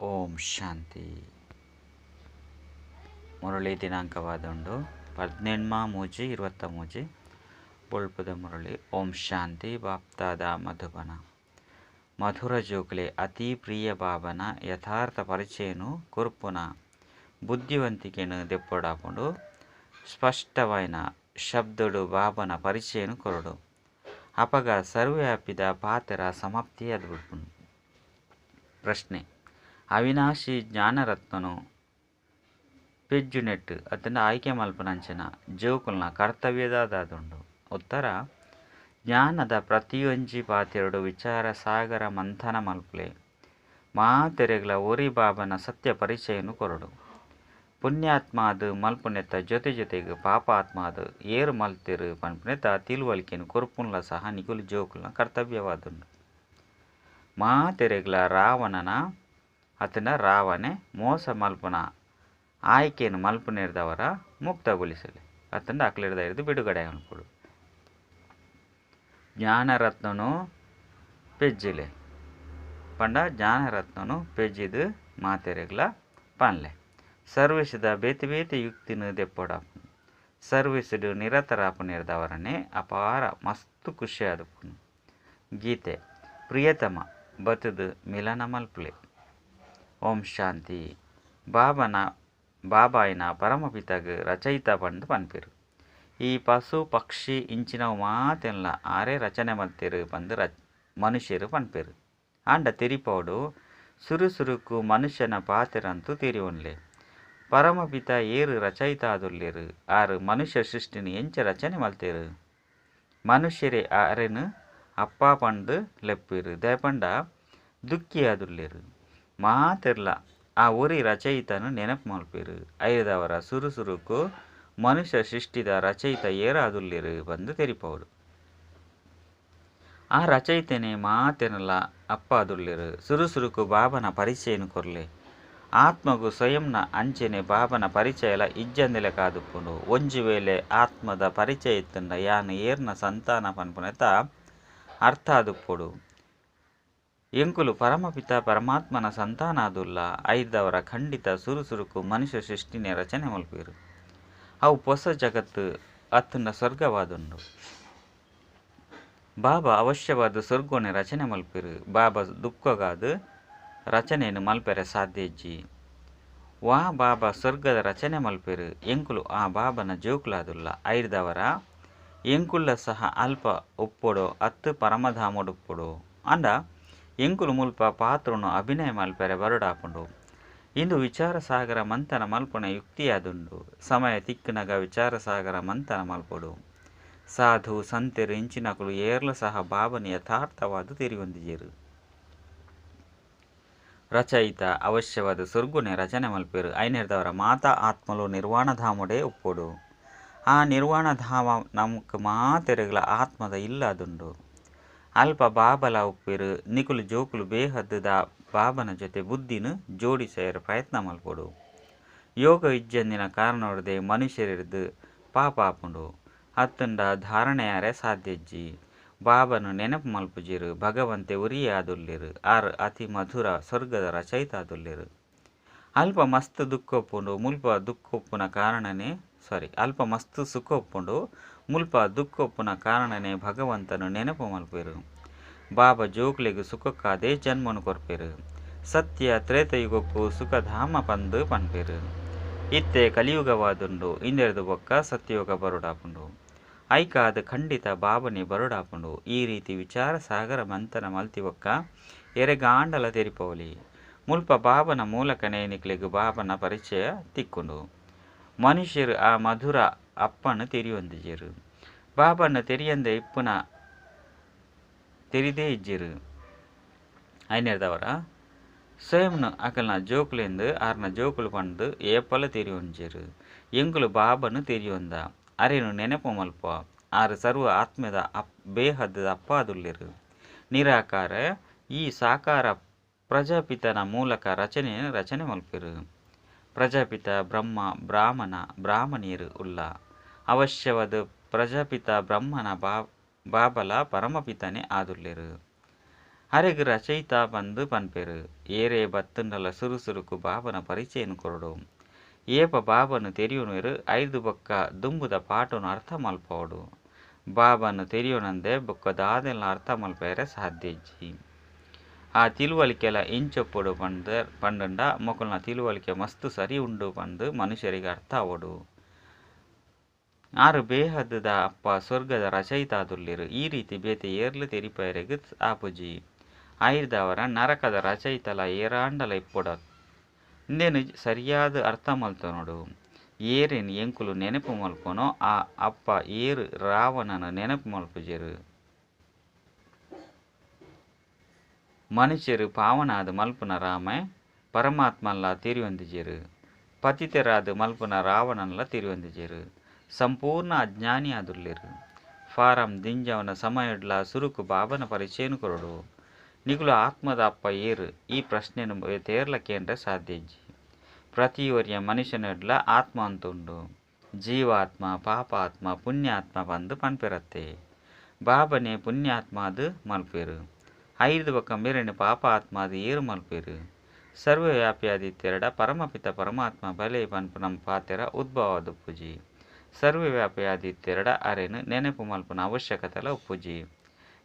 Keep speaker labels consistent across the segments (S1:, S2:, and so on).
S1: ಓಂ ಶಾಂತಿ. ಮುರಳಿ ದಿನಾಂಕವಾದುಂಡು 18-3-23. ಬೊಳ್ಪುದ ಮುರಳಿ. ಓಂ ಶಾಂತಿ. ಬಾಪ್ತಾದ ಮಧುಬನ. ಮಧುರ ಜೋಕುಲೆ, ಅತಿ ಪ್ರಿಯ ಬಾಬನ ಯಥಾರ್ಥ ಪರಿಚಯನು ಕೊರ್ಪುನ ಬುದ್ಧಿವಂತಿಕೆನು ದೆಪ್ಪೊಡಾಪುಂಡು. ಸ್ಪಷ್ಟವಾಯಿನ ಶಬ್ದಡು ಬಾಬನ ಪರಿಚಯನು ಕೊರಡು. ಅಪಗ ಸರ್ವವ್ಯಾಪಿದ ಪಾತೆರ ಸಮಾಪ್ತಿ ಅದ್ಬಿಡ್ಪುಂಡು. ಪ್ರಶ್ನೆ: ಅವಿನಾಶಿ ಜ್ಞಾನರತ್ನನು ಪೆಜ್ಜುನೆಟ್ ಅತ್ತಂಡ ಆಯ್ಕೆ ಮಲ್ಪುನಂಚಿನ ಜೋಕುಲ್ನ ಕರ್ತವ್ಯದಾದುಂಡು. ಉತ್ತರ: ಜ್ಞಾನದ ಪ್ರತಿಯೊಂಜಿ ಪಾತೆರಡು ವಿಚಾರ ಸಾಗರ ಮಂಥನ ಮಲ್ಪುಲೆ. ಮಾತೆರೆಗ್ಲ ಒರಿ ಬಾಬನ ಸತ್ಯ ಪರಿಚಯನು ಕೊರಡು. ಪುಣ್ಯಾತ್ಮಾದ್ ಮಲ್ಪುನೆತ್ತ ಜೊತೆ ಜೊತೆಗ್ ಪಾಪಾತ್ಮಾದ್ ಏರ್ ಮಲ್ತೆರ್ ಪನ್ಪುನೆತ್ತ ತಿಳುವಳಿಕೆನ್ ಕೊರ್ಪುನ್ಲ ಸಹ ನಿಕುಲು ಜೋಕುಲ್ನ ಕರ್ತವ್ಯವಾದುಂಡು. ಮಾತೆರೆಗ್ಲ ರಾವಣನ ಅತ್ತಂಡ ರಾವಣೆ ಮೋಸ ಮಲ್ಪುನ ಆಯ್ಕೆನ್ ಮಲ್ಪುನೆರ್ದವರ ಮುಕ್ತಗೊಳಿಸಲಿ ಅತ್ತಂಡ ಅಕ್ಲೆರ್ದ ಬಿಡುಗಡೆ ಮಲ್ಪೊಡು. ಜ್ಞಾನರತ್ನನು ಪೆಜ್ಜಿಲೆ ಪಂಡ ಜ್ಞಾನರತ್ನನು ಪೆಜ್ಜಿದ್ ಮಾತೆರೆಗ್ಲ ಪನ್ಲೆ. ಸರ್ವಿಸ್ದ ಬೇತೆ ಬೇತೆ ಯುಕ್ತಿನ ದೆಪ್ಪೊಡಾಪುಂಡು. ಸರ್ವಿಸ್ಡ್ ನಿರತರಾಪುನೆರ್ದವರನೆ ಅಪಾರ ಮಸ್ತ್ ಖುಷಿ ಆದುಪ್ಪುಂಡು. ಗೀತೆ: ಪ್ರಿಯತಮ ಬತ್ತುದು ಮಿಲನ ಮಲ್ಪುಲೆ. ಓಂ ಶಾಂತಿ. ಬಾಬನ ಬಾಬಾಯಿನ ಪರಮಪಿತಗ್ ರಚಯಿತ ಪಂದ್ ಪನ್ಪೆರ್. ಈ ಪಶು ಪಕ್ಷಿ ಇಂಚಿನವು ಮಾತೆನ್ಲ ಆರೇ ರಚನೆ ಮಲ್ತೆರ್ ಪಂದ್ ಮನುಷ್ಯರು ಪನ್ಪೆರ್. ಆಂಡ ತೆರಿಪಾವೊಡು, ಸುರು ಸುರುಕು ಮನುಷ್ಯನ ಪಾತೆರಂತೂ ತೆರಿಯೊನ್ಲೆ. ಪರಮಪಿತ ಏರ್ ರಚಯಿತ ಆದುಲ್ಲೆರ್, ಆರ್ ಮನುಷ್ಯ ಸೃಷ್ಟಿನ್ ಎಂಚ ರಚನೆ ಮಲ್ತೆರ್? ಮನುಷ್ಯರೇ ಆರೆನ್ ಅಪ್ಪ ಪಂದ್ ಲೆಪ್ಪುವೆರ್, ದಾಯೆ ಪಂಡ ದುಃಖಿ ಆದುಲ್ಲೆರ್. ಮಾತೆರ್ಲ ಆ ಒರಿ ರಚಯಿತನ್ ನೆನಪು ಮಲ್ಪುವೆರ್. ಐದವರ ಸುರು ಸುರುಕು ಮನುಷ್ಯ ಸೃಷ್ಟಿದ ರಚಯಿತ ಏರಾದುಲ್ಲೆರ್ ಪಂದ್ ತೆರಿಪಾವೊಡು. ಆ ರಚಯಿತನೇ ಮಾತೆರ್ಲ ಅಪ್ಪ ಆದುಲ್ಲೆರ್. ಸುರು ಸುರುಕು ಬಾಬನ ಪರಿಚಯನ್ ಕೊರ್ಲೆ. ಆತ್ಮಗು ಸ್ವಯಂನ ಅಂಚನೆ ಬಾಬನ ಪರಿಚಯಲ ಇಜ್ಜಂದಿಲೆಕ ಆದುಪ್ಪುಂಡು. ಒಂಜಿ ವೇಳೆ ಆತ್ಮದ ಪರಿಚಯ ಇತ್ತಂಡ ಯಾನ್ ಏರ್ನ ಸಂತಾನ ಪನ್ಪುನೆತ್ತ ಅರ್ಥ ಆದುಪ್ಪೊಡು. ಎಂಕುಲು ಪರಮಪಿತ ಪರಮಾತ್ಮನ ಸಂತಾನ ಆದುಲ್ಲ. ಐದವರ ಖಂಡಿತ ಸುರು ಸುರುಕು ಮನುಷ್ಯ ಸೃಷ್ಟಿನೇ ರಚನೆ ಮಲ್ಪುವೆರ್. ಅವು ಪೊಸ ಜಗತ್ತು ಅತ್ತಂಡ ಸ್ವರ್ಗವಾದುಂಡು. ಬಾಬಾ ಅವಶ್ಯವಾದ ಸ್ವರ್ಗೋನೆ ರಚನೆ ಮಲ್ಪುವೆರ್. ಬಾಬಾ ದುಃಖಗಾದ ರಚನೆಯನ್ನು ಮಲ್ಪೆರೆ ಸಾಧ್ಯ ಇಜ್ಜಿ. ವಾ ಬಾಬಾ ಸ್ವರ್ಗದ ರಚನೆ ಮಲ್ಪುವೆರ್, ಎಂಕುಲು ಆ ಬಾಬನ ಜೋಕುಲಾದುಲ್ಲ. ಐದವರ ಎಂಕುಲ್ಲ ಸಹ ಅಲ್ಪ ಉಪ್ಪೊಡು ಅತ್ತು ಪರಮಧಾಮೊಡು ಉಪ್ಪೊಡು. ಆಂಡ ಎಂಕುಲು ಮುಲ್ಪ ಪಾತ್ರನು ಅಭಿನಯ ಮಲ್ಪೆರೆ ಬರೊಡಾಪುಂಡು. ಇಂದು ವಿಚಾರ ಸಾಗರ ಮಂಥನ ಮಲ್ಪುನ ಯುಕ್ತಿಯಾದುಂಡು. ಸಮಯ ತಿಕ್ಕುನಗ ವಿಚಾರ ಸಾಗರ ಮಂಥನ ಮಲ್ಪೊಡು. ಸಾಧು ಸಂತೆರು ಇಂಚಿನಕುಲು ಏರ್ಲ ಸಹ ಬಾಬನ ಯಥಾರ್ಥವಾದ ತೆರಿಯೊಂದಿಜೆರ್. ರಚಯಿತ ಅವಶ್ಯವಾದ ಸ್ವರ್ಗೋನೆ ರಚನೆ ಮಲ್ಪೆರ್. ಐನೆರ್ದವರ ಮಾತಾ ಆತ್ಮಲು ನಿರ್ವಾಣಧಾಮೊಡೆ ಉಪ್ಪೊಡು. ಆ ನಿರ್ವಾಣಧಾಮ ನಮಕ್ ಮಾತೆರೆಗ್ಲ ಆತ್ಮದ ಇಲ್ಲಾದುಂಡು. ಅಲ್ಪ ಬಾಬಲ ಉಪ್ಪೆರ್. ನಿಕುಲು ಜೋಕುಲು ಬೇಹದ್ದುದ ಬಾಬನ ಜೊತೆ ಬುದ್ಧಿನ ಜೋಡಿಸೆರೆ ಪ್ರಯತ್ನ ಮಲ್ಪೊಡು. ಯೋಗ ಇಜ್ಜಂದಿನ ಕಾರಣೊರ್ದೆ ಮನುಷ್ಯರ್ದು ಪಾಪ ಆಪುಂಡು. ಅತ್ತಂಡ ಧಾರಣೆಯಾರೆ ಸಾಧ್ಯ ಇಜ್ಜಿ. ಬಾಬನ ನೆನಪು ಮಲ್ಪುಜೆರ್. ಭಗವಂತೆ ಒರಿಯೇ ಆದುಲ್ಲೆರ್. ಆರ್ ಅತಿ ಮಧುರ ಸ್ವರ್ಗದ ರಚಯಿತ ಆದುಲ್ಲೆರ್. ಅಲ್ಪ ಮಸ್ತ್ ದುಃಖ ಉಪ್ಪುಂಡು, ಮುಲ್ಪ ದುಃಖ ಉಪ್ಪುನ ಕಾರಣನೇ ಸಾರಿ ಅಲ್ಪ ಮಸ್ತ್ ಸುಖ ಉಪ್ಪುಂಡು, ಮುಲ್ಪ ದುಃಖ ಉಪ್ಪುನ ಕಾರಣನೇ ಭಗವಂತನ ನೆನಪು ಮಲ್ಪುವೆರ್. ಬಾಬಾ ಜೋಕುಲೆಗ್ ಸುಖಕ್ಕಾದೇ ಜನ್ಮನು ಕೊರ್ಪೆರ್. ಸತ್ಯ ತ್ರೇತಯುಗಕ್ಕೂ ಸುಖಧಾಮ ಪಂದ್ ಪನ್ಪೆರ್. ಇತ್ತೆ ಕಲಿಯುಗವಾದುಂಡು. ಇಂದೆರ್ದ್ ಬೊಕ್ಕ ಸತ್ಯಯುಗ ಬರೊಡಾಪುಂಡು. ಐಕಾದ್ ಖಂಡಿತ ಬಾಬನೆ ಬರೊಡಾಪುಂಡು. ಈ ರೀತಿ ವಿಚಾರ ಸಾಗರ ಮಂಥನ ಮಲ್ತಿ ಬೊಕ್ಕ ಎರೆಗಾಂಡಲ ತೆರಿಪಾವೊಲಿ. ಮುಲ್ಪ ಬಾಬನ ಮೂಲಕನೇ ನಿಕ್ಲೆಗ್ ಬಾಬನ ಪರಿಚಯ ತಿಕ್ಕುಂಡು. ಮನುಷ್ಯರು ಆ ಮಧುರ ಅಪ್ಪನ ತೆರಿಯೊಂದಿಜೆರ್. ಬಾಬನ ತೆರಿಯಂದೆ ಇಪ್ಪುನ ತೆರಿದೇ ಇಜ್ಜೆರ್. ಐನೆರ್ದವರ ಸ್ವಯಂನ ಅಕಲ್ನ ಜೋಕುಲೆಂದು ಆರ್ನ ಜೋಕುಲು ಪಂದ್ ಏಪಲ ತೆರಿಯೊಂಜೆರ್. ಎಂಕುಲು ಬಾಬನ ತೆರಿಯೊಂದ ಅರೆನು ನೆನಪು ಮಲ್ಪ. ಆರ್ ಸರ್ವ ಆತ್ಮದ ಬೇಹದ್ದುದ ಅಪ್ಪ ಆದುಲ್ಲೆರ್. ನಿರಾಕಾರ ಈ ಸಾಕಾರ ಪ್ರಜಾಪಿತನ ಮೂಲಕ ರಚನೆ ರಚನೆ ಮಲ್ಪೆರ್. ಪ್ರಜಾಪಿತ ಬ್ರಹ್ಮ ಬ್ರಾಹ್ಮಣ ಬ್ರಾಹ್ಮಣಿಯರು ಉಲ್ಲ. ಅವಶ್ಯವಾದ ಪ್ರಜಾಪಿತ ಬ್ರಹ್ಮನ ಬಾಬಲ ಪರಮಪಿತನೇ ಆದುಲ್ಲೆರ್. ಅರೆಗ್ ರಚಯಿತ ಪಂದ್ ಪನ್ಪೆರ್. ಏರೇ ಬತ್ತ್ಂಡಲ ಸುರು ಸುರುಕು ಬಾಬನ ಪರಿಚಯನ್ ಕೊರೊಡು. ಏಪ ಬಾಬಾನ್ ತೆರಿಯೊನುವೆರ್ ಐರ್ದ್ ಬೊಕ್ಕ ದುಂಬುದ ಪಾಠನ್ ಅರ್ಥ ಮಲ್ಪೊಡು. ಬಾಬಾನ್ ತೆರಿಯೊನಂದೆ ಬೊಕ್ಕ ದಾದೆನ್ಲ ಅರ್ಥ ಮಲ್ಪೆರೆ ಸಾಧ್ಯ ಇಜ್ಜಿ. ಆ ತಿಳುವಳಿಕೆಲ ಇಂಚೊಪ್ಪೊಡು ಪಂದ್ ಪಂಡುಂಡ ಮೊಕಲ್ನ ತಿಳುವಳಿಕೆ ಮಸ್ತ್ ಸರಿ ಉಂಡು ಪಂದ್ ಮನುಷ್ಯರಿಗೆ ಅರ್ಥ ಆವೊಡು. ಆರು ಬೇಹದ್ದ ಅಪ್ಪ ಸ್ವರ್ಗದ ರಚಯಿತ ಆದುಲ್ಲೆರ್. ಈ ರೀತಿ ಬೇತೆ ಏರ್ಲ ತೆರಿಪಾಯೆರೆಗ್ ಆಪುಜಿ. ಐರ್ದಾವರ ನರಕದ ರಚಯಿತಲ ಏರಾಂಡಲ ಇಪ್ಪೊಡ. ಇಂದೆನ್ ಸರಿಯಾದ್ ಅರ್ಥ ಮಲ್ತೊನೊಡು. ಏರೆನ್ ಎಂಕುಲು ನೆನಪು ಮಲ್ಪುವನೋ ಆ ಅಪ್ಪ ಏರ್ ರಾವಣನ್ ನೆನಪು ಮಲ್ಪುಜೆರ್. ಮನುಷ್ಯರು ಪಾವನಾದ್ ಮಲ್ಪುನ ರಾಮೆ ಪರಮಾತ್ಮನ್ಲ ತೆರಿಯೊಂದಿಜೆರ್. ಪತಿತೆರಾದ್ ಮಲ್ಪುನ ರಾವಣನ್ಲ ತೆರಿಯೊಂದಿಜೆರ್. ಸಂಪೂರ್ಣ ಅಜ್ಞಾನಿ ಆದುಲ್ಲೆರ್. ಫಾರಂ ದಿಂಜಾವುನ ಸಮಯಡ್ಲಾ ಸುರುಕು ಬಾಬನ ಪರಿಚಯನ್ ಕೊರೊಡು. ನಿಕುಲು ಆತ್ಮದ ಅಪ್ಪ ಏರ್ ಈ ಪ್ರಶ್ನೆನ್ ಬೇತೆ ಏರ್ಲ ಕೇಂಡ್ರೆ ಸಾಧ್ಯ ಇಜ್ಜಿ. ಪ್ರತಿಯೊರಿಯ ಮನುಷ್ಯನಡ್ಲ ಆತ್ಮ ಅಂತ ಉಂಡು. ಜೀವಾತ್ಮ, ಪಾಪಾತ್ಮ, ಪುಣ್ಯಾತ್ಮ ಪಂದ್ ಪನ್ಪೆರತ್ತೆ. ಬಾಬನೇ ಪುಣ್ಯಾತ್ಮ ಆದ್ ಮಲ್ಪುವೆರ್. ಐರ್ದ್ ಬೊಕ್ಕ ಮೇರೆನ್ ಪಾಪಾತ್ಮ ಆದ್ ಏರ್ ಮಲ್ಪುವೆರ್. ಸರ್ವವ್ಯಾಪಿಯಾದಿತ್ತೆರಡ ಪರಮಪಿತ ಪರಮಾತ್ಮ ಬಲೆ ಪನ್ಪುನ ಪಾತೆರ ಉದ್ಭವ ಆದುಪ್ಪುಜಿ. ಸರ್ವವ್ಯಾಪಿಯಾದಿತ್ತೆರಡ ಅರೆನ್ ನೆನಪು ಮಲ್ಪುನ ಅವಶ್ಯಕತೆಲ ಉಪ್ಪುಜಿ.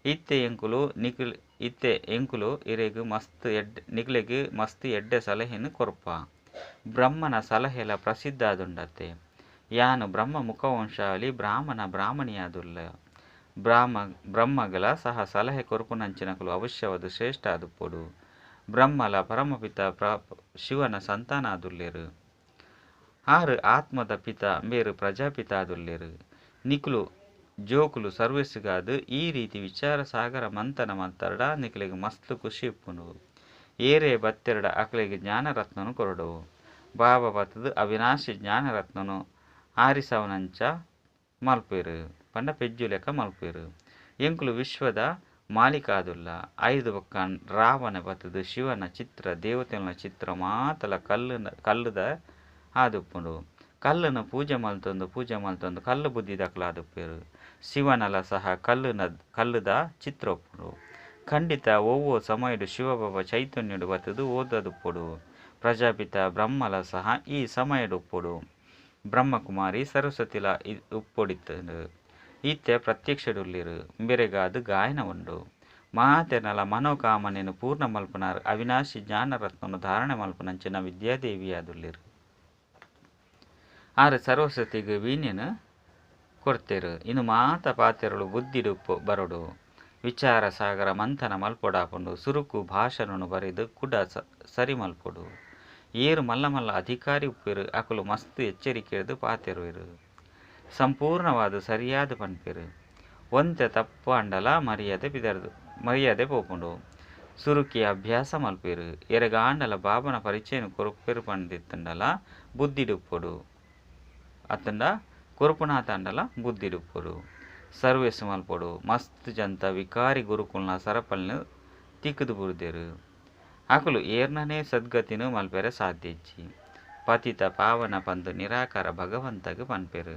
S1: ಇತ್ತೆ ಎಂಕುಲು ನಿಕುಲ್ ಇತ್ತೆ ಎಂಕುಲು ಇರೆಗ್ ಮಸ್ತ್ ಎಡ್ಡೆ ನಿಕ್ಲೆಗ್ ಮಸ್ತ್ ಎಡ್ಡೆ ಸಲಹೆನ್ ಕೊರ್ಪ. ಬ್ರಹ್ಮನ ಸಲಹೆಲ ಪ್ರಸಿದ್ಧ ಆದುಂಡತ್ತೆ. ಯಾನ್ ಬ್ರಹ್ಮ ಮುಖವಂಶಾವಳಿ ಬ್ರಾಹ್ಮಣ ಬ್ರಾಹ್ಮಣಿಯಾದುಲ್ಲೆ. ಬ್ರಹ್ಮಗಳ ಸಹ ಸಲಹೆ ಕೊರ್ಪುನಂಚಿನಕುಲು ಅವಶ್ಯವಾದ್ ಶ್ರೇಷ್ಠ ಆದುಪ್ಪೊಡು. ಬ್ರಹ್ಮಲ ಪರಮಪಿತ ಶಿವನ ಸಂತಾನ ಆದುಲ್ಲೆರ್. ಆರು ಆತ್ಮದ ಪಿತ ಮೇರು ಪ್ರಜಾಪಿತ ಆದುಲ್ಲೆರ್. ನಿಕುಲು ಜೋಕುಲು ಸರ್ವಿಸ್ಗಾದ್ ಈ ರೀತಿ ವಿಚಾರ ಸಾಗರ ಮಂಥನ ಮಲ್ತರ್ಡ ನಿಕ್ಲೆಗ್ ಮಸ್ತ್ ಖುಷಿ ಉಪ್ಪುಂಡು. ಏರೇ ಬತ್ತೆರ್ಡ ಅಕ್ಲೆಗ್ ಜ್ಞಾನರತ್ನನ್ ಕೊರೊಡು. ಬಾಬಾ ಬತ್ತುದು ಅವಿನಾಶಿ ಜ್ಞಾನರತ್ನನ್ ಆರಿಸವನಂಚ ಮಲ್ಪುವೆರ್ ಪಂಡ ಪೆಜ್ಜುಲೆಕ ಮಲ್ಪುವೆರ್. ಎಂಕುಲು ವಿಶ್ವದ ಮಾಲೀಕ ಆದುಲ್ಲ. ಐರ್ದ್ ಬೊಕ್ಕ ರಾವಣ ಬತ್ತುದು ಶಿವನ ಚಿತ್ರ ದೇವತೆಲ್ನ ಚಿತ್ರ ಮಾತಲ ಕಲ್ಲುದ ಆದುಪ್ಪುಂಡು. ಕಲ್ಲುನು ಪೂಜೆ ಮಲ್ತೊಂದು ಪೂಜೆ ಮಲ್ತೊಂದು ಕಲ್ಲು ಬುದ್ಧಿದಕುಲು ಆದುಪ್ಪೆರ್. ಶಿವನಲ ಸಹ ಕಲ್ಲುದ ಚಿತ್ರ ಉಪ್ಪುಂಡು. ಖಂಡಿತ ಒವ್ವೋ ಸಮಯಡ್ ಶಿವಬಾಬಾ ಚೈತನ್ಯಡು ಬತ್ತುದು ಓದದುಪ್ಪೊಡು. ಪ್ರಜಾಪಿತ ಬ್ರಹ್ಮಲ ಸಹ ಈ ಸಮಯಡ್ ಉಪ್ಪೊಡು. ಬ್ರಹ್ಮಕುಮಾರಿ ಸರಸ್ವತಿಲ ಉಪ್ಪೊಡಿತ್ತುಂಡು. ಇತ್ತೆ ಪ್ರತ್ಯಕ್ಷಡುಲ್ಲೆರ್. ಮೇರೆಗಾದ್ ಗಾಯನ ಉಂಡು. ಮಾತೆರ್ನಲ ಮನೋಕಾಮನೆನ್ ಪೂರ್ಣ ಮಲ್ಪುನಾರ್ ಅವಿನಾಶಿ ಜ್ಞಾನರತ್ನನು ಧಾರಣೆ ಮಲ್ಪುನಂಚಿನ ವಿದ್ಯಾದೇವಿಯಾದುಲ್ಲೆರ್. ಆರು ಸರಸ್ವತಿಗ್ ವೀಣೆನ್ ಕೊರ್ತೆರ್. ಇಂದು ಮಾತ ಪಾತೆರಲು ಬುದ್ಧಿಡ್ ಬರೊಡು. ವಿಚಾರ ಸಾಗರ ಮಂಥನ ಮಲ್ಪೊಡಾಪುಂಡು. ಸುರುಕು ಭಾಷಣನು ಬರೆದು ಕುಡ ಸರಿ ಮಲ್ಪೊಡು. ಏರ್ ಮಲ್ಲ ಮಲ್ಲ ಅಧಿಕಾರಿ ಉಪ್ಪೆರ್ ಅಕುಲು ಮಸ್ತ್ ಎಚ್ಚರಿಕೆಡ್ದ್ ಪಾತೆರುವೆರ್. ಸಂಪೂರ್ಣವಾದ್ ಸರಿಯಾದ್ ಪನ್ಪೆರ್. ಒಂತೆ ತಪ್ಪಾಂಡಲ ಮರ್ಯಾದೆ ಪೋಪುಂಡು. ಸುರುಕಿ ಅಭ್ಯಾಸ ಮಲ್ಪುವೆರ್. ಎರೆಗಾಂಡಲ ಬಾಬನ ಪರಿಚಯನ್ ಕೊರ್ಪೆರ್ ಪಂದಿತ್ತುಂಡಲ ಬುದ್ಧಿಡುಪ್ಪೊಡು. ಅತ್ತುಂಡ ಕೊರ್ಪುನಾತಾಂಡಲ ಬುದ್ಧಿಡುಪ್ಪೊಡು. ಸರ್ವಿಸ್ ಮಲ್ಪೊಡು. ಮಸ್ತ್ ಜಂತ ವಿಕಾರಿ ಗುರುಕುಲ್ನ ಸರಪಳಿನ್ ತಿಕ್ಕುದು ಬುಡ್ದೆರ್. ಅಕುಲು ಏರ್ನನೇ ಸದ್ಗತಿನ್ ಮಲ್ಪೆರೆ ಸಾಧ್ಯ ಇಜ್ಜಿ. ಪತಿತ ಪಾವನ ಪಂದ್ ನಿರಾಕಾರ ಭಗವಂತಗ್ ಪನ್ಪೆರ್.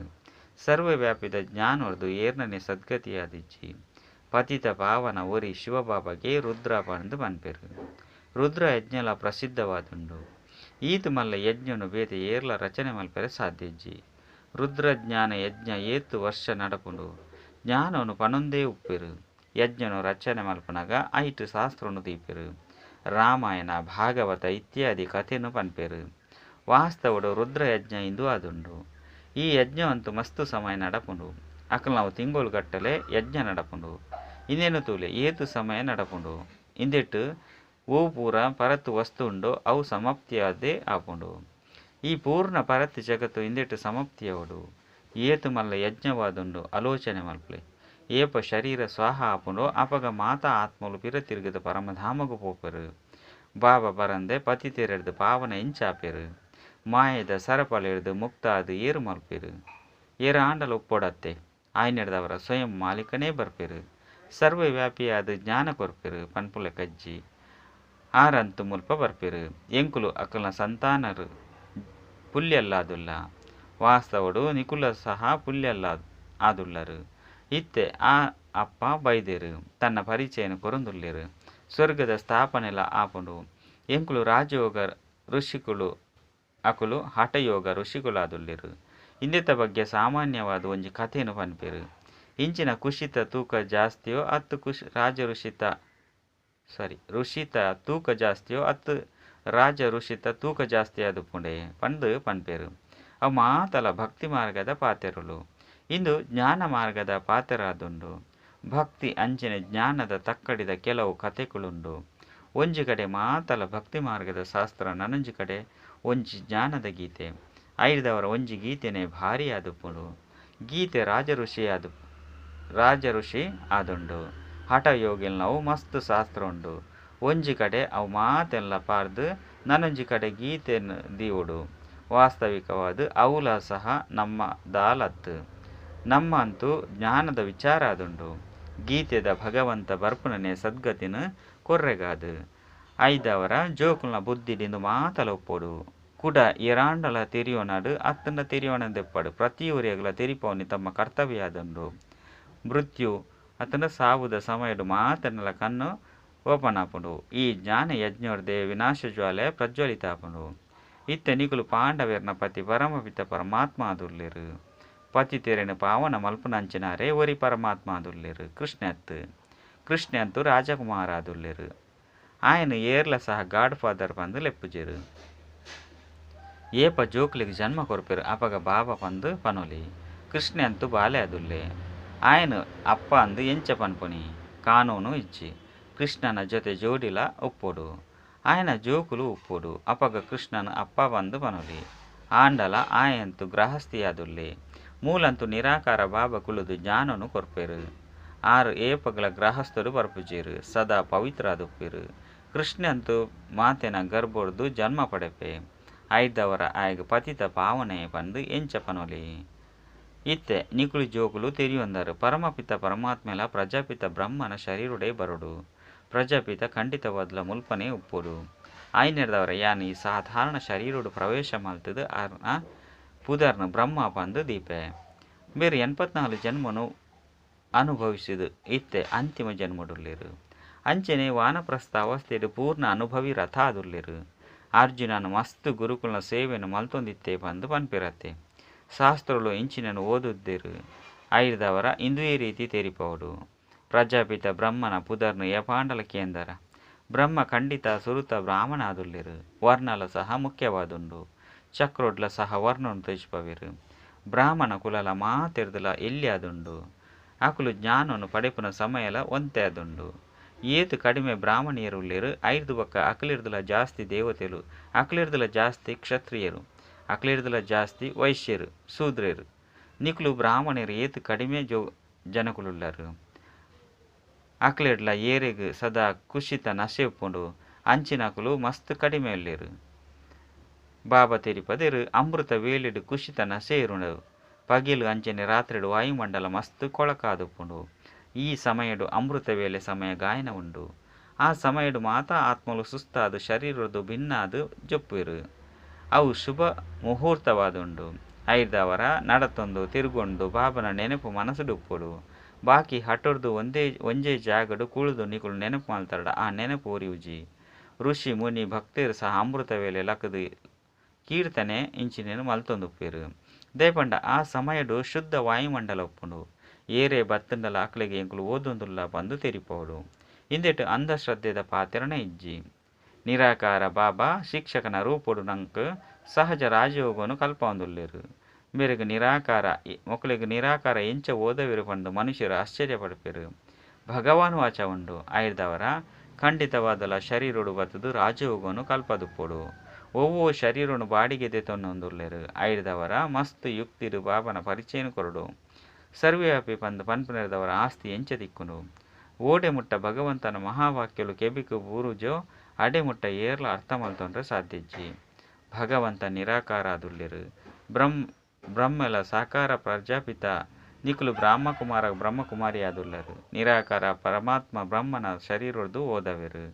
S1: ಸರ್ವವ್ಯಾಪಿದ ಜ್ಞಾನೊರ್ದು ಏರ್ನನೇ ಸದ್ಗತಿಯಾದಿಜ್ಜಿ. ಪತಿತ ಪಾವನ ಒರಿ ಶಿವಬಾಬಾಗೆ ರುದ್ರ ಪಂದ್ ಪನ್ಪೆರ್. ರುದ್ರ ಯಜ್ಞಲ ಪ್ರಸಿದ್ಧವಾದುಂಡು. ಈತ್ ಮಲ್ಲ ಯಜ್ಞನು ಬೇತೆ ಏರ್ಲ ರಚನೆ ಮಲ್ಪೆರೆ ಸಾಧ್ಯ ಇಜ್ಜಿ. ರುದ್ರಜ್ಞಾನ ಯಜ್ಞ ಏತ್ ವರ್ಷ ನಡಪುಂಡು. ಜ್ಞಾನನು ಪನೊಂದೇ ಉಪ್ಪೆರ್. ಯಜ್ಞನು ರಚನೆ ಮಲ್ಪುನಗ ಐಟ್ ಶಾಸ್ತ್ರನು ದೀಪೆರ್. ರಾಮಾಯಣ ಭಾಗವತ ಇತ್ಯಾದಿ ಕಥೆನು ಪನ್ಪೆರ್. ವಾಸ್ತವಡು ರುದ್ರಯಜ್ಞ ಇಂದು ಆದುಂಡು. ಈ ಯಜ್ಞವಂತೂ ಮಸ್ತ್ ಸಮಯ ನಡಪುಂಡು. ಅಕಲ್ನವು ತಿಂಗೊಳುಗಟ್ಟಲೆ ಯಜ್ಞ ನಡಪುಂಡು. ಇಂದೆನು ತೂಲೆ ಏತ್ ಸಮಯ ನಡಪುಂಡು. ಇಂದೆಟ್ ಓ ಪೂರ ಪರತ್ ವಸ್ತು ಉಂಡೋ ಅವು ಸಮಾಪ್ತಿಯಾದೇ ಆಪುಂಡು. ಈ ಪೂರ್ಣ ಪರತ್ ಜಗತ್ತು ಇಂದೆಟ್ ಸಮಾಪ್ತಿಯಾವೊಡು. ಏತ್ ಮಲ್ಲ ಯಜ್ಞವಾದುಂಡು ಆಲೋಚನೆ ಮಲ್ಪುಲೆ. ಏಪ ಶರೀರ ಸ್ವಾಹ ಆಪುಂಡೋ ಅಪಗ ಮಾತಾ ಆತ್ಮಲು ಪಿರ ತಿರುಗಿದ ಪರಮಧಾಮಗ್ ಪೋಪೆರ್. ಬಾಬಾ ಬರಂದೆ ಪತಿತೆರೆಡ್ದ್ ಪಾವನ ಎಂಚಾಪೆರ್. ಮಾಯದ ಸರಪಳಿಡ್ದ್ ಮುಕ್ತ ಆದ್ ಏರ್ ಮಲ್ಪೆರ್. ಏರಾಂಡಲ ಉಪ್ಪೊಡತ್ತೆ. ಆಯ್ನೆಡ್ದವರ ಸ್ವಯಂ ಮಾಲೀಕನೇ ಬರ್ಪೆರ್. ಸರ್ವವ್ಯಾಪಿಯಾದ್ ಜ್ಞಾನ ಕೊರ್ಪೆರ್ ಪನ್ಪುಲೆಕಜ್ಜಿ. ಆರಂತೂ ಮುಲ್ಪ ಬರ್ಪೆರ್. ಎಂಕುಲು ಅಕಲ್ನ ಸಂತಾನರು ಪುಲ್ಯಲ್ಲಾದುಲ್ಲ. ವಾಸ್ತವಡು ನಿಕುಲ ಸಹ ಪುಲ್ಯಲ್ಲ ಆದುಲ್ಲರು. ಇತ್ತೆ ಆ ಅಪ್ಪ ಬೈದೆರ್. ತನ್ನ ಪರಿಚಯನ್ ಕೊರೊಂದುಲ್ಲೆರ್. ಸ್ವರ್ಗದ ಸ್ಥಾಪನೆಲ ಆಪುಂಡು. ಎಂಕುಲು ರಾಜಯೋಗ ಋಷಿಕುಲು ಅಕುಲು ಹಠಯೋಗ ಋಷಿಕುಲಾದುಲ್ಲೆರ್. ಇಂದೆತ ಬಗ್ಗೆ ಸಾಮಾನ್ಯವಾದ್ ಒಂಜಿ ಕಥೆನ್ ಪನ್ಪೆರ್. ಇಂಚಿನ ಖುಷಿತ ತೂಕ ಜಾಸ್ತಿಯೋ ಅತ್ತ್ ಖುಷಿ ರಾಜ ಋಷಿತ ಸಾರಿ ಋಷಿತ ತೂಕ ಜಾಸ್ತಿಯೋ ಅತ್ತ್ ರಾಜ ಋಷಿತ ತೂಕ ಜಾಸ್ತಿ ಆದುಪ್ಪುಂಡೆ ಪಂದ್ ಪನ್ಪೆರ್. ಅವು ಮಾತಲ ಭಕ್ತಿ ಮಾರ್ಗದ ಪಾತೆರೊಲು. ಇಂದು ಜ್ಞಾನ ಮಾರ್ಗದ ಪಾತೆರಾದುಂಡು. ಭಕ್ತಿ ಅಂಚನೆ ಜ್ಞಾನದ ತಕ್ಕಡಿದ ಕೆಲವು ಕಥೆಕುಲುಂಡು. ಒಂಜಿ ಕಡೆ ಮಾತಲ ಭಕ್ತಿ ಮಾರ್ಗದ ಶಾಸ್ತ್ರ ನನೊಂಜಿ ಕಡೆ ಒಂಜಿ ಜ್ಞಾನದ ಗೀತೆ. ಐದವರ ಒಂಜಿ ಗೀತೆನೆ ಭಾರಿ ಆದುಪ್ಪುಂಡು. ಗೀತೆ ರಾಜ ಋಷಿ ಆದುಂಡು. ಹಠ ಯೋಗಿಲ್ನವು ಮಸ್ತ್ ಶಾಸ್ತ್ರ ಉಂಡು. ಒಂಜಿ ಕಡೆ ಅವು ಮಾತೆಲ್ಲ ಪಾರ್ದ್ ನನೊಂಜಿ ಕಡೆ ಗೀತೆನ್ ದೀವೊಡು. ವಾಸ್ತವಿಕವಾದ್ ಅವುಲ ಸಹ ನಮ್ಮ ದಾಲತ್. ನಮ್ಮ ಅಂತೂ ಜ್ಞಾನದ ವಿಚಾರ ಆದುಂಡು. ಗೀತೆದ ಭಗವಂತ ಬರ್ಪುನನೆ ಸದ್ಗತಿನ ಕೊರ್ರೆಗಾದ್. ಐದವರ ಜೋಕುಲ್ನ ಬುದ್ಧಿಡಿಂದು ಮಾತಲ ಒಪ್ಪೊಡು. ಕುಡ ಏರಾಂಡಲ ತೆರಿಯೋಣಾಡು ಅತ್ತಂಡ ತೆರಿಯೋಣಂದೆಪ್ಪಡು ಪ್ರತಿಯೊರಿಯಗಲ ತೆರಿಪವನಿ ತಮ್ಮ ಕರ್ತವ್ಯ ಆದುಂಡು. ಮೃತ್ಯು ಅತ್ತಂಡ ಸಾವುದ ಸಮಯಡು ಮಾತನಲ ಕಣ್ಣು ಓಪನ್ ಆಪುಂಡು. ಈ ಜ್ಞಾನ ಯಜ್ಞೋರ್ದೆ ವಿನಾಶ ಜ್ವಾಲೆ ಪ್ರಜ್ವಲಿತ ಆಪುಂಡು. ಇತ್ತೆ ನಿಕುಲು ಪಾಂಡವೇರ್ನ ಪತಿ ಪರಮಪಿತ ಪರಮಾತ್ಮ ಆದುಲ್ಲೆರ್. ಪತಿ ತೆರೆನ ಪಾವನ ಮಲ್ಪುನಂಚಿನಾರೇ ಒರಿ ಪರಮಾತ್ಮ ಆದುಲ್ಲೆರ್ ಕೃಷ್ಣ ಅತ್ತು. ಕೃಷ್ಣ ಅಂತೂ ರಾಜಕುಮಾರ ಆದುಲ್ಲೆರ್. ಆಯನ ಏರ್ಲ ಸಹ ಗಾಡ್ ಫಾದರ್ ಪಂದ್ ಲೆಪ್ಪುಜೆರ್. ಏಪ ಜೋಕ್ಲೆಗ್ ಜನ್ಮ ಕೊರ್ಪೆರ್ ಅಪಗ ಬಾಬಾ ಪಂದ್ ಪನೊಲಿ. ಕೃಷ್ಣೆ ಅಂತೂ ಬಾಲೆ ಆದುಲ್ಲೆ. ಆಯನ್ ಅಪ್ಪ ಅಂದ್ ಎಂಚ ಪನ್ಪುನಿ. ಕಾನೂನು ಇಜ್ಜಿ. ಕೃಷ್ಣನ ಜೊತೆ ಜೋಡಿಲ ಉಪ್ಪೊಡು. ಆಯನ ಜೋಕುಲು ಉಪ್ಪೊಡು. ಅಪಗ ಕೃಷ್ಣನ್ ಅಪ್ಪ ಪಂದ್ ಪನೊಲಿ. ಆಂಡಲ ಆಯೆಂತು ಗೃಹಸ್ಥಿಯಾದುಲ್ಲೆ. ಮೂಲಂತು ನಿರಾಕಾರ ಬಾಬಾ ಕುಲ್ಲುದು ಜ್ಞಾನನ್ ಕೊರ್ಪೆರ್. ಆರ್ ಏಪಗ್ಲ ಗೃಹಸ್ಥಡ್ ಬರ್ಪುಜೆರ್. ಸದಾ ಪವಿತ್ರ ಆದುಪ್ಪೆರ್. ಕೃಷ್ಣೆ ಅಂತೂ ಮಾತೆನ ಗರ್ಭೊಡ್ದು ಜನ್ಮ ಪಡೆಪೆ. ಐದವರ ಆಯಗ್ ಪತಿತ ಪಾವನೆ ಪಂದ್ ಎಂಚ ಪನೊಲಿ. ಇತ್ತೆ ನಿಕುಲು ಜೋಕುಲು ತೆರಿಯೊಂದರ್ ಪರಮಪಿತ ಪರಮಾತ್ಮೆಲ ಪ್ರಜಾಪಿತ ಬ್ರಹ್ಮನ ಶರೀರೊಡೇ ಬರೊಡು. ಪ್ರಜಾಪಿತ ಖಂಡಿತವಾದ್ಲ ಮುಲ್ಪನೇ ಉಪ್ಪೊಡು. ಐನೆರ್ದವರ ಯಾನ್ ಈ ಸಾಧಾರಣ ಶರೀರೊಡು ಪ್ರವೇಶ ಮಲ್ತುದು ಆರ್ನ ಪುದರ್ನ್ ಬ್ರಹ್ಮ ಪಂದ್ ದೀಪೆ. ಮೇರ್ 84 ಜನ್ಮನು ಅನುಭವಿಸಿದು ಇತ್ತೆ ಅಂತಿಮ ಜನ್ಮಡುಲ್ಲೆರ್. ಅಂಚನೆ ವಾನಪ್ರಸ್ಥ ಅವಸ್ಥೆಡ್ ಪೂರ್ಣ ಅನುಭವಿ ರಥ ಆದುಲ್ಲೆರ್. ಅರ್ಜುನನ್ ಮಸ್ತ್ ಗುರುಕುಲ್ನ ಸೇವೆನ್ ಮಲ್ತೊಂದಿತ್ತೆ ಪಂದ್ ಪನ್ಪೆರತ್ತೆ. ಶಾಸ್ತ್ರಲು ಇಂಚಿನನ್ ಓದುದ್ದೆರ್. ಐದವರ ಇಂದುವೇ ರೀತಿ ತೆರಿಪವೊಡು. ಪ್ರಜಾಪಿತ ಬ್ರಹ್ಮನ ಪುದರ್ನ್ ಏಪಾಂಡಲ ಕೇಂದರ. ಬ್ರಹ್ಮ ಖಂಡಿತ ಸುರುತ ಬ್ರಾಹ್ಮಣ ಆದುಲ್ಲೆರ್. ವರ್ಣಲ ಸಹ ಮುಖ್ಯವಾದುಂಡು. ಚಕ್ರೊಡ್ಲ ಸಹ ವರ್ಣನ್ ತೋಜಿಪವೆರ್. ಬ್ರಾಹ್ಮಣ ಕುಲಲ ಮಾತೆರ್ದಲ ಎಲ್ಯಾದುಂಡು. ಅಕುಲು ಜ್ಞಾನನ್ ಪಡೆಪುನ ಸಮಯಲ ಒಂತೆ ಆದುಂಡು. ಏತ್ ಕಡಿಮೆ ಬ್ರಾಹ್ಮಣಿಯರುಲ್ಲೆರ್ ಐರ್ದ್ ಬೊಕ್ಕ ಅಕ್ಲೆರ್ದಲ ಜಾಸ್ತಿ ದೇವತೆಲು ಅಕ್ಲೆರ್ದಲ ಜಾಸ್ತಿ ಕ್ಷತ್ರಿಯರು ಅಕ್ಲೆರ್ದಲ ಜಾಸ್ತಿ ವೈಶ್ಯರು ಶೂದ್ರೆರು. ನಿಕುಲು ಬ್ರಾಹ್ಮಣರು ಏತ್ ಕಡಿಮೆ ಜನಕುಲುಲ್ಲರ್. ಅಕ್ಲೆಡ್ಲ ಏರೆಗ್ ಸದಾ ಖುಷಿತ ನಶೆ ಉಪ್ಪುಂಡು ಅಂಚಿನಕುಲು ಮಸ್ತ್ ಕಡಿಮೆ ಉಲ್ಲೆರ್. ಬಾಬಾ ತೆರಿಪದೆರ್ ಅಮೃತ ವೇಳೆಡ್ ಖುಷಿತ ನಶೆ ಇರುಂಡು. ಪಗೆಲು ಅಂಚನೆ ರಾತ್ರಿಡ್ ವಾಯುಮಂಡಲ ಮಸ್ತ್ ಕೊಳಕಾದುಪ್ಪುಂಡು. ಈ ಸಮಯಡು ಅಮೃತ ವೇಳೆ ಸಮಯ ಗಾಯನ ಉಂಡು. ಆ ಸಮಯಡು ಮಾತಾ ಆತ್ಮಲು ಸುಸ್ತಾದ್ ಶರೀರೊರ್ದು ಭಿನ್ನ ಆದ್ ಜಪ್ಪುವೆರ್. ಅವು ಶುಭ ಮುಹೂರ್ತವಾದುಂಡು. ಐದವರ ನಡತೊಂದು ತಿರುಗೊಂದು ಬಾಬನ ನೆನಪು ಮನಸ್ಸುಡು ಉಪ್ಪೊಡು. ಬಾಕಿ ಹಠೊರ್ದು ಒಂಜೇ ಜಾಗಡ್ ಕುಳ್ಳುದು ನಿಕುಲು ನೆನಪು ಮಲ್ತರಡ ಆ ನೆನಪು ಒರಿಯುಜಿ. ಋಷಿ ಮುನಿ ಭಕ್ತರು ಸಹ ಅಮೃತ ವೇಳೆ ಲಕುದು ಕೀರ್ತನೆ ಇಂಚಿನೇನು ಮಲ್ತೊಂದುಪ್ಪೆರ್. ದಯಪಂಡ ಆ ಸಮಯಡು ಶುದ್ಧ ವಾಯುಮಂಡಲ ಉಪ್ಪುಂಡು. ಏರೇ ಬತ್ತುಂಡಲ ಅಕ್ಲೆಗ್ ಎಂಕುಲು ಓದೊಂದುಲ್ಲ ಪಂದ್ ತೆರಿಪವೊಡು. ಇಂದೆಟ್ ಅಂಧಶ್ರದ್ಧೆದ ಪಾತೆರನೆ ಇಜ್ಜಿ. ನಿರಾಕಾರ ಬಾಬಾ ಶಿಕ್ಷಕನ ರೂಪೊಡು ನಂಕ್ ಸಹಜ ರಾಜಯೋಗನು ಕಲ್ಪವೊಂದುಲ್ಲೆರ್. ಮೇರೆಗ್ ನಿರಾಕಾರ ಮೊಕಲೆಗ್ ನಿರಾಕಾರ ಎಂಚ ಓದವೆರ್ ಪಂದ್ ಮನುಷ್ಯರು ಆಶ್ಚರ್ಯ ಪಡ್ಪೆರ್. ಭಗವಾನ್ ವಾಚ ಉಂಡು. ಐರ್ದವರ ಖಂಡಿತವಾದಲ ಶರೀರೊಡು ಬತ್ತುದು ರಾಜಯೋಗನು ಕಲ್ಪದುಪ್ಪೊಡು. ಒವ್ವೋ ಶರೀರನು ಬಾಡಿಗೆ ದೆತೊನೊಂದುಲ್ಲೆರ್. ಐರ್ದವರ ಮಸ್ತ್ ಯುಕ್ತಿಡ್ ಬಾಬನ ಪರಿಚಯನ್ ಕೊರೊಡು. ಸರ್ವವ್ಯಾಪಿ ಪಂದ್ ಪನ್ಪುನೆರ್ದವರ ಆಸ್ತಿ ಎಂಚ ತಿಕ್ಕುಂಡು. ಓಡೆ ಮುಟ್ಟ ಭಗವಂತನ ಮಹಾವಾಕ್ಯಲು ಕೆಬಿಕ್ ಬೂರುಜೋ ಅಡೆ ಮುಟ್ಟ ಏರ್ಲ ಅರ್ಥ ಮಲ್ತೊಂಡ್ರೆ ಸಾಧ್ಯ ಇಜ್ಜಿ. ಭಗವಂತ ನಿರಾಕಾರ ಆದುಲ್ಲೆರ್. ಬ್ರಹ್ಮೆಲ ಸಾಕಾರ ಪ್ರಜಾಪಿತ ನಿಕುಲು ಬ್ರಹ್ಮಕುಮಾರ ಬ್ರಹ್ಮಕುಮಾರಿ ಆದುಲ್ಲೆರ್. ನಿರಾಕಾರ ಪರಮಾತ್ಮ ಬ್ರಹ್ಮನ ಶರೀರೊರ್ದು ಓದವೆರ್.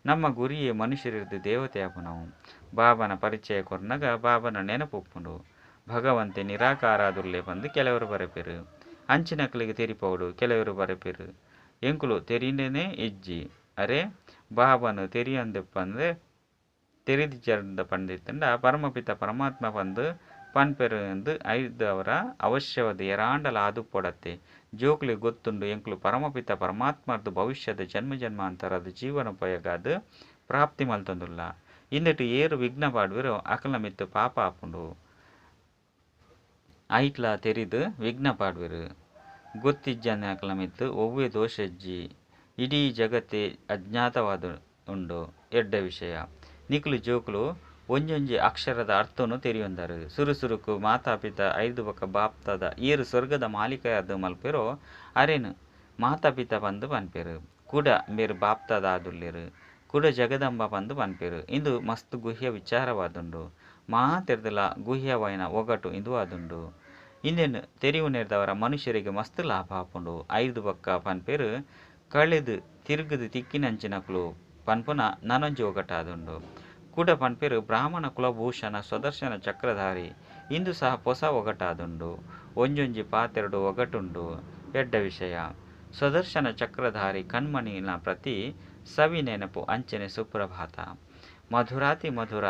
S1: ನಮ್ಮ ಗುರಿಯೇ ಮನುಷ್ಯರಿರ್ದು ದೇವತೆ ಆಪುನವು. ಬಾಬನ ಪರಿಚಯ ಕೊರ್ನಗ ಬಾಬನ ನೆನಪು ಉಪ್ಪುಂಡು. ಭಗವಂತೆ ನಿರಾಕಾರ ಆದುಲ್ಲೆ ಪಂದ್ ಕೆಲವರು ಬರೆಪೆರ್. ಅಂಚಿನಕ್ಲೆಗ್ ತೆರಿಪವೊಡು ಕೆಲವರು ಬರೆಪೆರ್. ಎಂಕುಲು ತೆರಿಂಡನೆ ಇಜ್ಜಿ. ಅರೆ ಬಾಬನು ತೆರಿಯೊಂದಿಪ್ಪಂದೆ ತೆರಿದಿಜ್ಜಂಡ ಪಂದಿತ್ತಂಡ ಪರಮಪಿತ ಪರಮಾತ್ಮ ಪಂದು ಪನ್ಪೆರು ಇಂದು ಐದವರ ಅವಶ್ಯವಾದ ಏರಾಂಡಲ ಆದುಪ್ಪೊಡತ್ತೆ. ಜೋಕುಲಿಗ್ ಗೊತ್ತುಂಡು ಎಂಕುಲು ಪರಮಪಿತ ಪರಮಾತ್ಮರ್ದು ಭವಿಷ್ಯದ ಜನ್ಮ ಜನ್ಮಾಂತರದ ಜೀವನೋಪಯೋಗ ಆದ್ ಪ್ರಾಪ್ತಿ ಮಲ್ತೊಂದುಲ್ಲ. ಇಂದೆಟ್ ಏರ್ ವಿಘ್ನ ಪಾಡ್ವೆರೋ ಅಕಲ್ನ ಮಿತ್ತ್ ಪಾಪ ಆಪುಂಡು. ಐಟ್ಲಾ ತೆರಿದ್ ವಿಘ್ನ ಪಾಡ್ವೆರು. ಗೊತ್ತಿಜ್ಜಂದಿನ ಅಕಲ್ನ ಮಿತ್ತ್ ಒವ್ವೆ ದೋಷ ಇಜ್ಜಿ. ಇಡೀ ಜಗತ್ತೇ ಅಜ್ಞಾತವಾದ ಉಂಡು. ಎಡ್ಡೆ ವಿಷಯ. ನಿಕುಲು ಜೋಕುಲು ಒಂಜೊಂಜಿ ಅಕ್ಷರದ ಅರ್ಥೊನು ತೆರಿಯೊಂದರ್. ಸುರು-ಸುರುಕು ಮಾತಾ-ಪಿತ ಐರ್ದ್ ಬೊಕ್ಕ ಬಾಪ್ದಾದ. ಏರ್ ಸ್ವರ್ಗದ ಮಾಲೀಕೆರಾದ್ ಮಲ್ಪುವೆರೋ ಅರೆನ್ ಮಾತಾ-ಪಿತ ಪಂದ್ ಪನ್ಪೆರ್. ಕುಡ ಇಂಬೆರ್ ಬಾಪ್ದಾದ ಆದುಲ್ಲೆರ್. ಕುಡ ಜಗದಂಬಾ ಪಂದ್ ಪನ್ಪೆರ್. ಇಂದು ಮಸ್ತ್ ಗುಹ್ಯ ವಿಚಾರವಾದುಂಡು. ಮಾತೆರ್ದಲ ಗುಹ್ಯವಾಯಿನ ಒಗಟು ಇಂದು ಆದುಂಡು. ಇಂದೆನ್ ತೆರಿಯುನೆರ್ದಾವರ ಮನುಷ್ಯರಿಗೆ ಮಸ್ತ್ ಲಾಭ ಆಪುಂಡು. ಐರ್ದ್ ಬೊಕ್ಕ ಪನ್ಪೆರ್ ಕಳೆದು ತಿರುಗುದು ತಿಕ್ಕಿನಂಚಿನಕುಲು ಪನ್ಪುನ ನನೊಂಜಿ ಒಗಟಾದುಂಡು. ಕುಡ ಪನ್ಪೆರ್ ಬ್ರಾಹ್ಮಣ ಕುಲಭೂಷಣ ಸ್ವದರ್ಶನ ಚಕ್ರಧಾರಿ ಇಂದು ಸಹ ಪೊಸ ಒಗಟಾದುಂಡು. ಒಂಜೊಂಜಿ ಪಾತೆರೊಡು ಒಗಟುಂಡು. ಎಡ್ಡೆ ವಿಷಯ. ಸ್ವದರ್ಶನ ಚಕ್ರಧಾರಿ ಕಣ್ಮಣಿನ ಪ್ರತಿ ಸವಿ ನೆನಪು ಅಂಚನೆ ಸುಪ್ರಭಾತ. ಮಧುರಾತಿ ಮಧುರ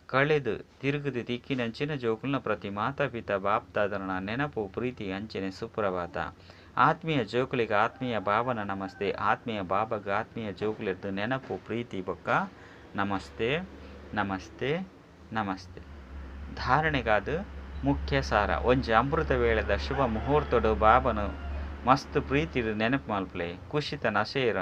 S1: ಕಳೆದು ತಿರುಗುದು ತಿಕ್ಕಿನಂಚಿನ ಜೋಕುಲ್ನ ಪ್ರತಿ ಮಾತಾ ಪಿತಾ ಬಾಪ್ದಾದನ ನೆನಪು ಪ್ರೀತಿ ಅಂಚನೆ ಸುಪ್ರಭಾತ. ಆತ್ಮೀಯ ಜೋಕುಲಿಗೆ ಆತ್ಮೀಯ ಬಾಬನ ನಮಸ್ತೆ. ಆತ್ಮೀಯ ಬಾಬಾಗ ಆತ್ಮೀಯ ಜೋಕುಲಿರ್ದು ನೆನಪು ಪ್ರೀತಿ ಬೊಕ್ಕ ನಮಸ್ತೆ ನಮಸ್ತೆ ನಮಸ್ತೆ. ಧಾರಣೆಗಾದ್ ಮುಖ್ಯ ಸಾರ. ಒಂಜಿ ಅಮೃತ ವೇಳೆದ ಶುಭ ಮುಹೂರ್ತಡು ಬಾಬನು ಮಸ್ತ್ ಪ್ರೀತಿಡ್ ನೆನಪು ಮಲ್ಪುಲೆ. ಖುಷಿತ ನಶೆ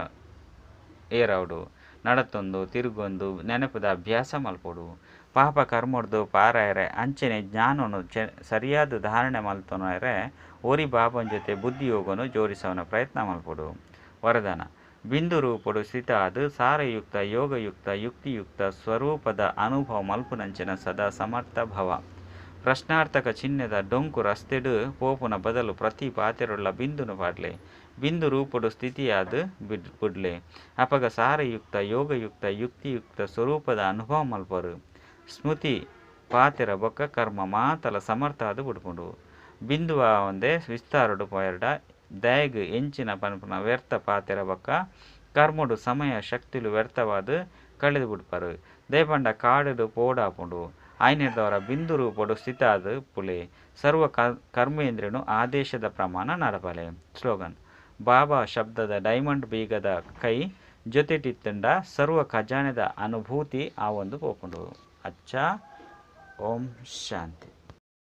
S1: ಏರವಡು. ನಡತೊಂದು ತಿರುಗೊಂದು ನೆನಪುದ ಅಭ್ಯಾಸ ಮಲ್ಪೊಡು. ಪಾಪ ಕರ್ಮೊಡ್ದು ಪಾರಾಯರೆ ಅಂಚನೆ ಜ್ಞಾನೊನು ಸರಿಯಾದ ಧಾರಣೆ ಮಲ್ತೊನರೆ ಒರಿ ಬಾಬನ ಜೊತೆ ಬುದ್ಧಿಯೋಗನು ಜೋಡಿಸವನ ಪ್ರಯತ್ನ ಮಲ್ಪೊಡು. ವರದಾನ ಬಿಂದು ರೂಪೊಡು ಸ್ಥಿತ ಆದ್ ಸಾರಯುಕ್ತ ಯೋಗಯುಕ್ತ ಯುಕ್ತಿಯುಕ್ತ ಸ್ವರೂಪದ ಅನುಭವ ಮಲ್ಪುನಂಚಿನ ಸದಾ ಸಮರ್ಥ ಭವ. ಪ್ರಶ್ನಾರ್ಥಕ ಚಿಹ್ನೆದ ಡೊಂಕು ರಸ್ತೆಡ್ ಪೋಪುನ ಬದಲು ಪ್ರತಿ ಪಾತೆರೊಡ್ಲ ಬಿಂದುನು ಪಾಡ್ಲೆ. ಬಿಂದು ರೂಪೊಡು ಸ್ಥಿತಿಯಾದ್ ಬುಡ್ಲೆ. ಅಪಗ ಸಾರಯುಕ್ತ ಯೋಗಯುಕ್ತ ಯುಕ್ತಿಯುಕ್ತ ಸ್ವರೂಪದ ಅನುಭವ ಮಲ್ಪರು. ಸ್ಮೃತಿ ಪಾತೆರ ಬೊಕ್ಕ ಕರ್ಮ ಮಾತಲ ಸಮರ್ಥ ಆದ್ ಬುಡ್ಪುಂಡು. ಬಿಂದುವ ಒಂದೇ ವಿಸ್ತಾರೊಡು ಪೋಯರ್ಡ ದಯಗ್ ಎಂಚಿನ ಪನ್ಪುನ ವ್ಯರ್ಥ ಪಾತೆರ ಬೊಕ್ಕ ಕರ್ಮೊಡು ಸಮಯ ಶಕ್ತಿಲು ವ್ಯರ್ಥವಾದ್ ಕಳೆದು ಬುಡ್ಪರು. ದಯಪಂಡ ಕಾಡುಡು ಪೋಡಾಪುಂಡು. ಆಯ್ನೆರ್ದವರ ಬಿಂದು ರೂಪೊಡು ಸ್ಥಿತ ಆದ್ ಪುಲೆ. ಸರ್ವ ಕರ್ಮೇಂದ್ರಿಯನು ಆದೇಶದ ಪ್ರಮಾಣ ನಡಪಲೆ. ಸ್ಲೋಗನ್ ಬಾಬಾ ಶಬ್ದದ ಡೈಮಂಡ್ ಬೀಗದ ಕೈ ಜೊತೆಟಿತ್ತುಂಡ ಸರ್ವ ಖಜಾನೆದ ಅನುಭೂತಿ ಆವೊಂದು ಪೋಪುಂಡು. ಅಚ್ಚಾ ಓಂ ಶಾಂತಿ.